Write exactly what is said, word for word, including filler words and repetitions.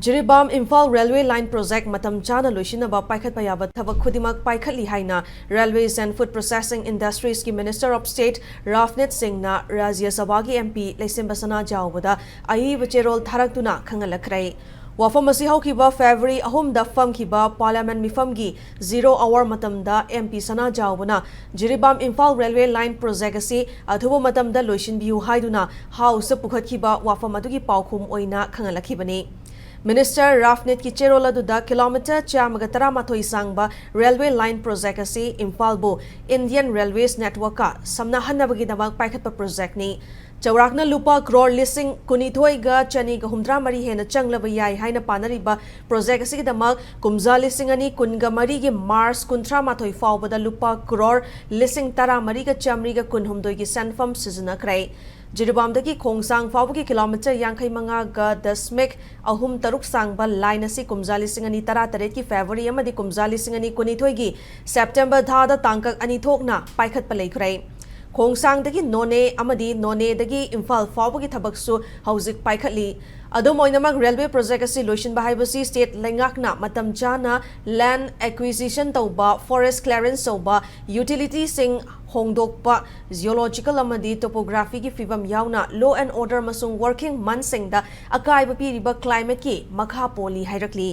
Jiribam Imphal Railway Line Project ꯃꯇꯝ ꯆꯥꯅ ꯂꯣꯏꯁꯤꯟꯅꯕ ꯄꯥꯏꯈꯠꯄ ꯌꯥꯕ ꯊꯕꯛ ꯈꯨꯗꯤꯡꯃꯛ ꯄꯥꯏꯈꯠꯂꯤ ꯍꯥꯏꯅ Railways and Food Processing Industries ꯀꯤ Minister of State ꯔꯥꯐꯅꯤꯠ ꯁꯤꯡꯅ ꯔꯥꯖ꯭ꯌ ꯁꯚꯥꯒꯤ M P ꯂꯩꯁꯦꯝꯕ ꯁꯅꯥꯖꯥꯎꯕꯗ ꯑꯏꯕ ꯆꯦꯔꯣꯜ ꯊꯥꯔꯛꯇꯨꯅ ꯈꯪꯍꯜꯂꯛꯈ꯭ꯔꯦ꯫ ꯋꯥꯐꯝ ꯑꯁꯤ ꯍꯧꯈꯤꯕ February ꯑꯍꯨꯝꯗ ꯐꯝꯈꯤꯕ Parliament ꯃꯤꯐꯝꯒꯤ zero hour ꯃꯇꯝꯗ M P ꯁꯅꯥꯖꯥꯎꯕꯅ Jiribam Imphal Railway Line Project ꯑꯁꯤ ꯑꯊꯨꯕ ꯃꯇꯝꯗ ꯂꯣꯏꯁꯤꯟꯕꯤꯌꯨ ꯍꯥꯏꯗꯨꯅ House ꯇ ꯄꯨꯈꯠꯈꯤꯕ ꯋꯥꯐꯝ ꯑꯗꯨꯒꯤ ꯄꯥꯎꯈꯨꯝ ꯑꯣꯏꯅ ꯈꯪꯍꯜꯂꯛꯈꯤꯕꯅꯤ꯫ Minister ꯔꯥꯐꯅꯤꯠꯀꯤ ꯆꯦꯔꯣꯜ ꯑꯗꯨꯗ ꯀꯤꯂꯣꯃꯤꯇꯔ ꯆꯥꯝꯃꯒ ꯇꯔꯥꯃꯥꯊꯣꯏ ꯁꯥꯡꯕ Railway Line Project ꯑꯁꯤ ꯏꯝꯐꯥꯜꯕꯨ Indian Railways Network ꯀ ꯁꯝꯅꯍꯟꯅꯕꯒꯤꯗꯃꯛ ꯄꯥꯏꯈꯠꯄ project ꯅꯤ꯫ ꯆꯥꯎꯔꯥꯛꯅ ꯂꯨꯄꯥ ꯀ꯭ꯔꯣꯔ ꯂꯤꯁꯤꯡ ꯀꯨꯟꯅꯤꯊꯣꯏꯒ ꯆꯅꯤꯒ ꯍꯨꯝꯗ꯭ꯔꯥ ꯃꯔꯤ ꯍꯦꯟꯅ ꯆꯪꯂꯕ ꯌꯥꯏ ꯍꯥꯏꯅ ꯄꯥꯅꯔꯤꯕ project ꯑꯁꯤꯒꯤꯗꯃꯛ ꯀꯨꯝꯖꯥ ꯂꯤꯁꯤꯡ ꯑꯅꯤ ꯀꯨꯟꯒ ꯃꯔꯤꯒꯤ March ꯀꯨꯟꯊ꯭ꯔꯥ ꯃꯥꯊꯣꯏ ꯐꯥꯎꯕꯗ ꯂꯨꯄꯥ ꯀ꯭ꯔꯣꯔ ꯂꯤꯁꯤꯡ ꯇꯔꯥ ꯃꯔꯤꯒ ꯆꯥꯃꯔꯤꯒ ꯀꯨꯟꯍꯨꯝꯗꯣꯏꯒꯤ ꯁꯦꯟꯐꯝ ꯁꯤꯖꯤꯟꯅꯈ꯭ꯔꯦ꯫ ꯖꯤꯔꯤꯕꯥꯝꯗꯒꯤ ꯈꯣꯡꯁꯥꯡ ꯐꯥꯎꯕꯒꯤ ꯀꯤꯂꯣꯃꯤꯇꯔ ꯌꯥꯡꯈꯩ ꯃꯉꯥꯒ ꯗꯁꯃꯤꯛ ꯑꯍꯨꯝ ꯇꯔꯨꯛ ꯁꯥꯡꯕ line ꯑꯁꯤ ꯀꯨꯝꯖꯥ ꯂꯤꯁꯤꯡ ꯑꯅꯤ ꯇꯔꯥ ꯇꯔꯦꯠꯀꯤ February ꯑꯃꯗꯤ ꯀꯨꯝꯖꯥ ꯂꯤꯁꯤꯡ ꯑꯅꯤ ꯀꯨꯟꯅꯤꯊꯣꯏꯒꯤ September ꯊꯥꯗ ꯇꯥꯡꯀꯛ ꯑꯅꯤ ꯊꯣꯛꯅ ꯄꯥꯏꯈꯠꯄ ꯂꯩꯈ꯭ꯔꯦ꯫ ꯈꯣꯡꯁꯥꯡꯗꯒꯤ ꯅꯣꯅꯦ ꯑꯃꯗꯤ ꯅꯣꯅꯦꯗꯒꯤ ꯏꯝꯐꯥꯜ ꯐꯥꯎꯕꯒꯤ ꯊꯕꯛꯁꯨ ꯍꯧꯖꯤꯛ ꯄꯥꯏꯈꯠꯂꯤ꯫ ꯑꯗꯨꯝ ꯑꯣꯏꯅꯃꯛ, railway project ꯑꯁꯤ ꯂꯣꯏꯁꯤꯟꯕ ꯍꯥꯏꯕꯁꯤ state ꯂꯩꯉꯥꯛꯅ ꯃꯇꯝ ꯆꯥꯅ land acquisition ꯇꯧꯕ, forest clearance ꯇꯧꯕ, utility ꯁꯤꯡ ꯍꯣꯡꯗꯣꯛꯄ, geological ꯑꯃꯗꯤ topography ꯒꯤ ꯐꯤꯕꯝ ꯌꯥꯎꯅ law and order ꯑꯃꯁꯨꯡ working month ꯁꯤꯡꯗ ꯑꯀꯥꯏꯕ ꯄꯤꯔꯤꯕ climate ꯀꯤ ꯃꯈꯥ ꯄꯣꯜꯂꯤ ꯍꯥꯏꯔꯛꯂꯤ꯫